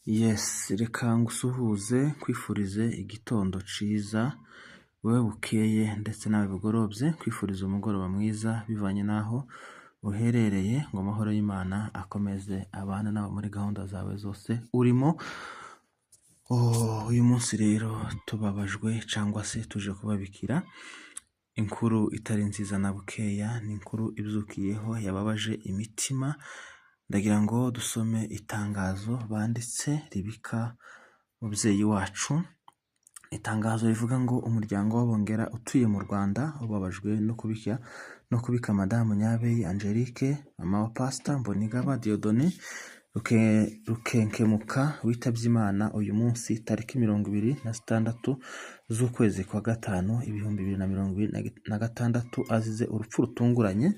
Yes, reka ngusuhuze nkwifurize igitondo ciza, wowe bukeye ndetse nawe bugorobye, nkwifuriza umugoroba mwiza bivanye n'aho uherereye, ngo amahoro y'Imana akomeze abane nawe muri gahunda zawe zose urimo. Oh, uyu munsi rero tubabajwe cyangwa se tuje kubabikira inkuru itari nziza na bukeya, ni inkuru ibyukiyeho yababaje imitima. Ndagira ngo dusome itangazo banditse ribika mubyeyi wacu. Itangazo rivuga ngo umuryango w'Abongera utuye mu Rwanda ubabajwe no kubika Madamu Nyabeyi Angelique, mama wa Pastor Mbonigaba Dieudonné Rukenkemuka, witabye Imana uyu munsi tariki 26 z'ukwezi kwa gatanu 2026, azize urupfu rutunguranye.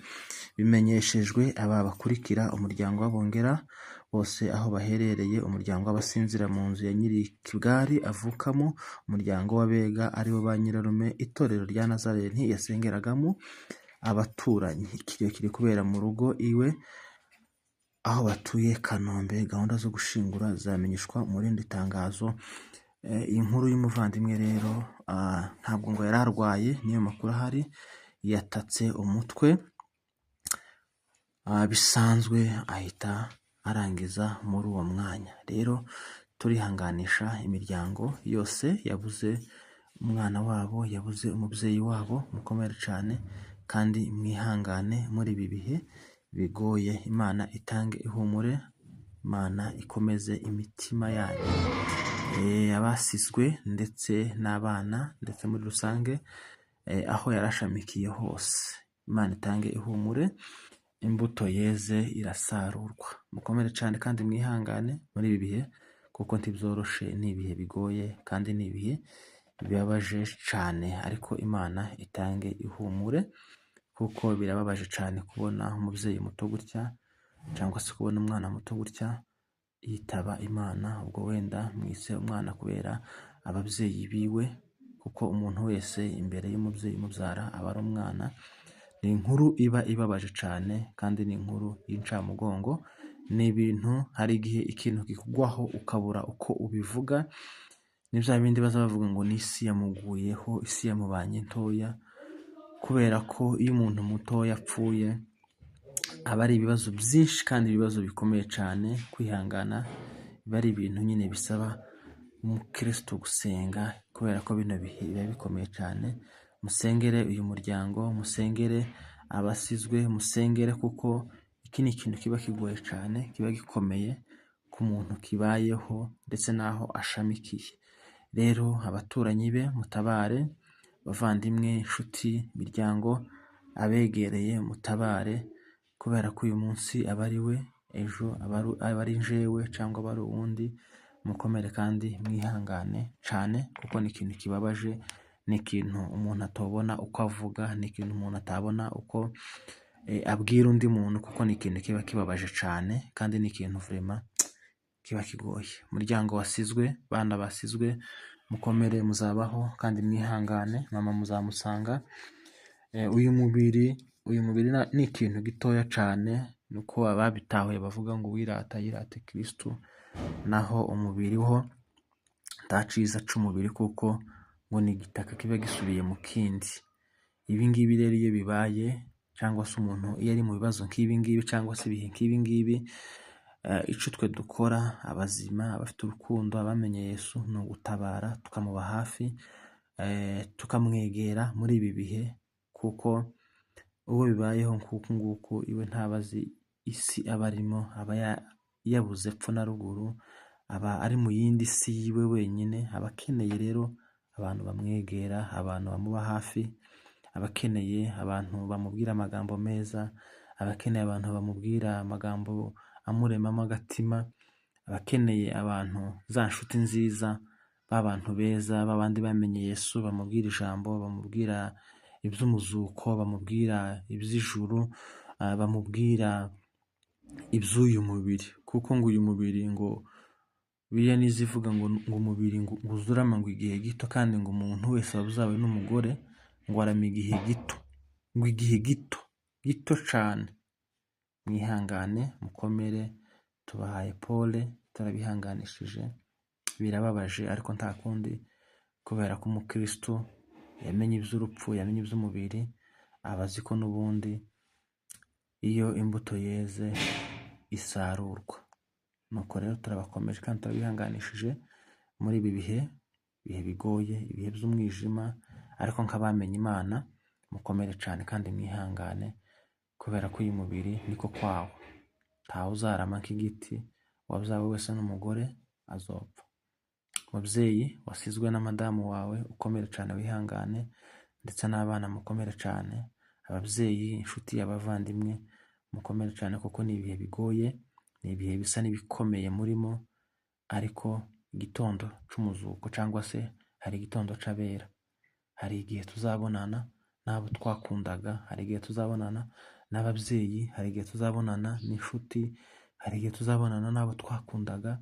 Bimenyeshejwe aba bakurikira: umuryango w'Abongera bose aho baherereye, umuryango w'Abasinzira mu nzu ya Nyirikibwari avukamo, umuryango w'Abega aribo ba nyirarume, itorero rya Nazareti yasengeragamo, abaturanyi. Ikiriyo kiri kubera mu rugo iwe aho batuye Kanombe. Gahunda zo gushingura zamenyeshwa mu rindi tangazo. Iyi nkuru y'umuvandimwe rero, ntabwo ngo yari arwaye, niyo makuru ahari. Yatatse umutwe bisanzwe, ahita arangiza muri uwo mwanya. Rero turihanganisha imiryango yose yabuze umwana wabo, yabuze umubyeyi wabo. Mukomere cyane kandi mwihangane muri ibi bihe bigoye. Imana itange ihumure, Imana ikomeze imitima yanyu, abasizwe ndetse n'abana, ndetse muri rusange aho yarashamikiye hose. Imana itange ihumure, imbuto yeze irasarurwa. Mukomere cyane kandi mwihangane muri ibi bihe, kuko ntibyoroshe, ni ibihe bigoye kandi ni ibihe bibabaje cyane, ariko Imana itange ihumure, kuko birababaje cyane kubona umubyeyi muto gutya cyangwa se kubona umwana muto gutya yitaba Imana. Ubwo wenda mwise umwana kubera ababyeyi biwe, kuko umuntu wese imbere y'umubyeyi umubyara aba ari umwana. Ni inkuru iba ibabaje cyane kandi ni inkuru y'incamugongo. Ni ibintu, hari igihe ikintu kikugwaho ukabura uko ubivuga. Ni bya bindi baza bavuga ngo ni isi yamuguyeho, isi yamubanye ntoya, kubera ko iyo umuntu mutoya apfuye aba ari ibibazo byinshi kandi ibibazo bikomeye cyane. Kwihangana biba ari ibintu nyine bisaba umukristo gusenga, kubera ko bino bihe biba bikomeye cyane. Musengere uyu muryango, musengere abasizwe, musengere, kuko iki ni ikintu kiba kigoye cyane, kiba gikomeye ku muntu kibayeho ndetse n'aho ashamikiye. Rero abaturanyi be mutabare, abavandimwe, inshuti, imiryango, abegereye mutabare, kubera ko uyu munsi aba ari we, ejo aba ari njyewe cyangwa aba ari uwundi. Mukomere kandi mwihangane cyane, kuko ni ikintu kibabaje, ni ikintu umuntu atabona uko avuga, ni ikintu umuntu atabona uko abwira undi muntu, kuko ni ikintu kiba kibabaje cyane kandi ni ikintu vraiment kiba kigoye. Umuryango wasizwe, bana basizwe, mukomere, muzabaho kandi mwihangane, mama muzamusanga. Uyu mubiri ni ikintu gitoya cyane, nuko ababitahuye bavuga ngo uwirata yirate Kristo, naho umubiri wo nta ciza c'umubiri, kuko ngo ni igitaka kiba gisubiye mu kindi. Ibi ngibi rero iyo bibaye, cyangwa se umuntu iyo ari mu bibazo nk'ibi ngibi cyangwa se ibihe nk'ibi ngibi, icyo twe dukora abazima, abafite urukundo, abamenye Yesu, ni ugutabara tukamuba hafi, tukamwegera muri ibi bihe, kuko uwo bibayeho nk'uku nguku iwe ntaba azi isi aba arimo, aba yabuze epfo na ruguru, aba ari mu yindi si yiwe wenyine. Aba akeneye rero abantu bamwegera, abantu bamuba hafi, aba akeneye abantu bamubwira amagambo meza, aba akeneye abantu bamubwira amagambo amuremamo agatima, aba akeneye abantu, za nshuti nziza, ba bantu beza, ba bandi bamenye Yesu, bamubwira ijambo, bamubwira iby'umuzuko, bamubwira iby'ijuru, bamubwira iby'uyu mubiri, kuko ngo uyu mubiri, ngo Bibiliya nizo ivuga ngo umubiri ngo uzurama ngo igihe gito, kandi ngo umuntu wese wabyawe n'umugore ngo arama igihe gito, ngo igihe gito gito cyane. Mwihangane, mukomere, tubahaye pole. Turabihanganishije, birababaje ariko nta kundi, kubera ko umukristo yamenye iby'urupfu, yamenye iby'umubiri, aba azi ko n'ubundi iyo imbuto yeze isarurwa. Nuko rero turabakomeje kandi turabihanganishije muri ibi bihe, ibihe bigoye, ibihe by'umwijima, ariko nk'abamenye Imana mukomere cyane kandi mwihangane, kubera ko uyu mubiri niko kwawo, ntawe uzarama nk'igiti, uwabyawe wese n'umugore azopfa. Mubyeyi wasizwe na madamu wawe, ukomere cyane wihangane, ndetse n'abana mukomere cyane, ababyeyi, inshuti, abavandimwe mukomere cyane, kuko ni ibihe bigoye, ni ibihe bisa n'ibikomeye murimo, ariko igitondo cy'umuzuko cyangwa se hari igitondo cy'abera, hari igihe tuzabonana n'abo twakundaga, hari igihe tuzabonana n'ababyeyi, hari igihe tuzabonana n'inshuti, hari igihe tuzabonana n'abo twakundaga,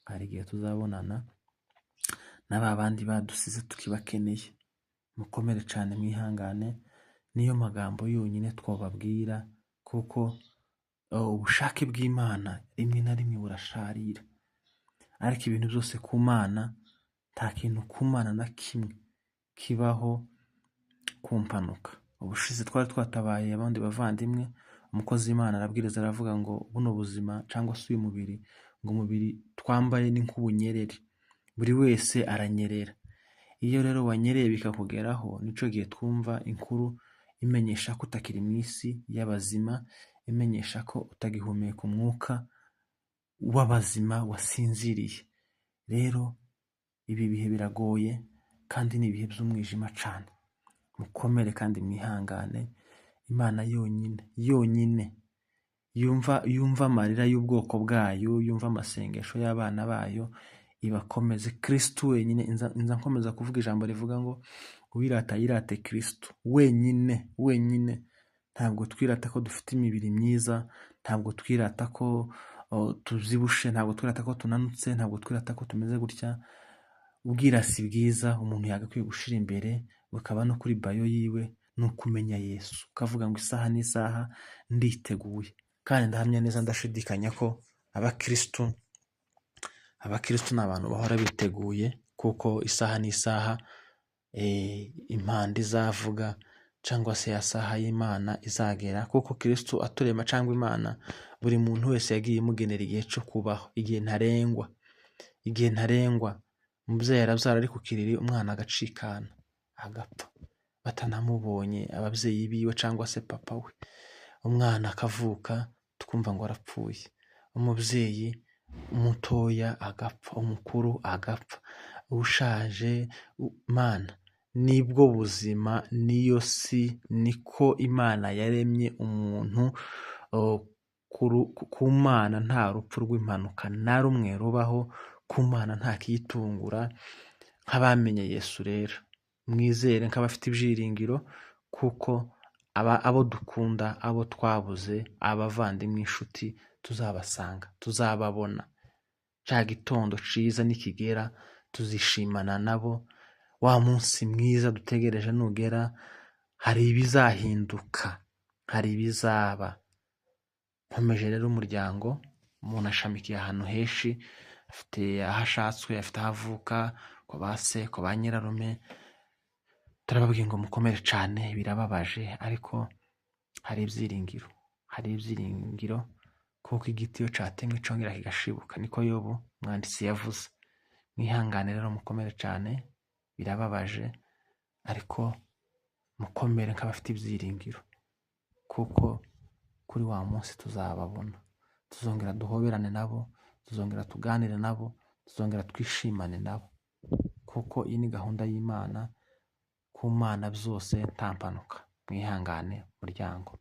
hari igihe tuzabonana na ba bandi badusize tukibakeneye. Mukomere cyane mwihangane, niyo magambo yonyine twababwira, kuko ubushake bw'Imana rimwe na rimwe burasharira, ariko ibintu byose ku Mana, nta kintu ku Mana na kimwe kibaho ku mpanuka. Ubushize twari twatabaye abandi bavandimwe, umukozi w'Imana arabwiriza aravuga ngo buno buzima cyangwa se uyu mubiri, ngo umubiri twambaye ni nk'ubunyerere, buri wese aranyerera. Iyo rero wanyereye bikakugeraho, nico gihe twumva inkuru imenyesha ko utakiri mu isi y'abazima, imenyesha ko utagihumeka umwuka w'abazima wasinziriye. Rero ibi bihe biragoye kandi ni ibihe by'umwijima cyane. Mukomere kandi mwihangane, Imana yonyine yonyine yumva amarira y'ubwoko bwayo, yumva amasengesho y'abana bayo, ibakomeze. Kristo wenyine, inza nkomeza kuvuga ijambo rivuga ngo uwirata yirate Kristo wenyine wenyine. Ntabwo twirata ko dufite imibiri myiza, ntabwo twirata ko tuzibushe, ntabwo twirata ko tunanutse, ntabwo twirata ko tumeze gutya. Ubwirasi bwiza umuntu yagakwiye gushira imbere, bukaba no kuri bayo yiwe, ni ukumenya Yesu, ukavuga ngo isaha n'isaha nditeguye. Kandi ndahamya neza ndashidikanya ko abakristo ni abantu bahora biteguye, kuko isaha n'isaha impanda izavuga cyangwa se ya saha y'Imana izagera, kuko Kristo aturema cyangwa Imana, buri muntu wese yagiye imugenera igihe cyo kubaho, igihe ntarengwa. Igihe ntarengwa umubyeyi arabyara ari ku kiriri, umwana agacikana agapfa batanamubonye ababyeyi biwe cyangwa se papa we, umwana akavuka tukumva ngo arapfuye, umubyeyi mutoya agapfa, umukuru agapfa, ushaje. Mana, nibwo buzima, niyo si, niko Imana yaremye umuntu. Ku Mana nta rupfu rw'impanuka na rumwe rubaho, ku Mana nta kiyitungura. Nk'abamenye Yesu rero mwizere nk'abafite ibyiringiro, kuko abo dukunda, abo twabuze, abavandimwe, inshuti, tuzabasanga, tuzababona. Cya gitondo cyiza nikigera tuzishimana nabo. Wa munsi mwiza dutegereje nugera, hari ibizahinduka, hari ibizaba. Nkomeje rero umuryango, umuntu ashamikiye ahantu henshi, afite aho ashatswe, afite aho avuka, ku ba se, ku ba nyirarume. Turababwiye ngo mukomere cyane, birababaje ariko hari ibyiringiro, hari ibyiringiro, kuko igiti iyo cyatemwe cyongera kigashibuka, niko Yobu umwanditsi yavuze. Mwihangane rero mukomere cyane, birababaje ariko mukomere nk'abafite ibyiringiro, kuko kuri wa munsi tuzababona, tuzongera duhoberane nabo, tuzongera tuganire nabo, tuzongera twishimane nabo, kuko iyi ni gahunda y'Imana. Ku Mana byose nta mpanuka. Mwihangane muryango.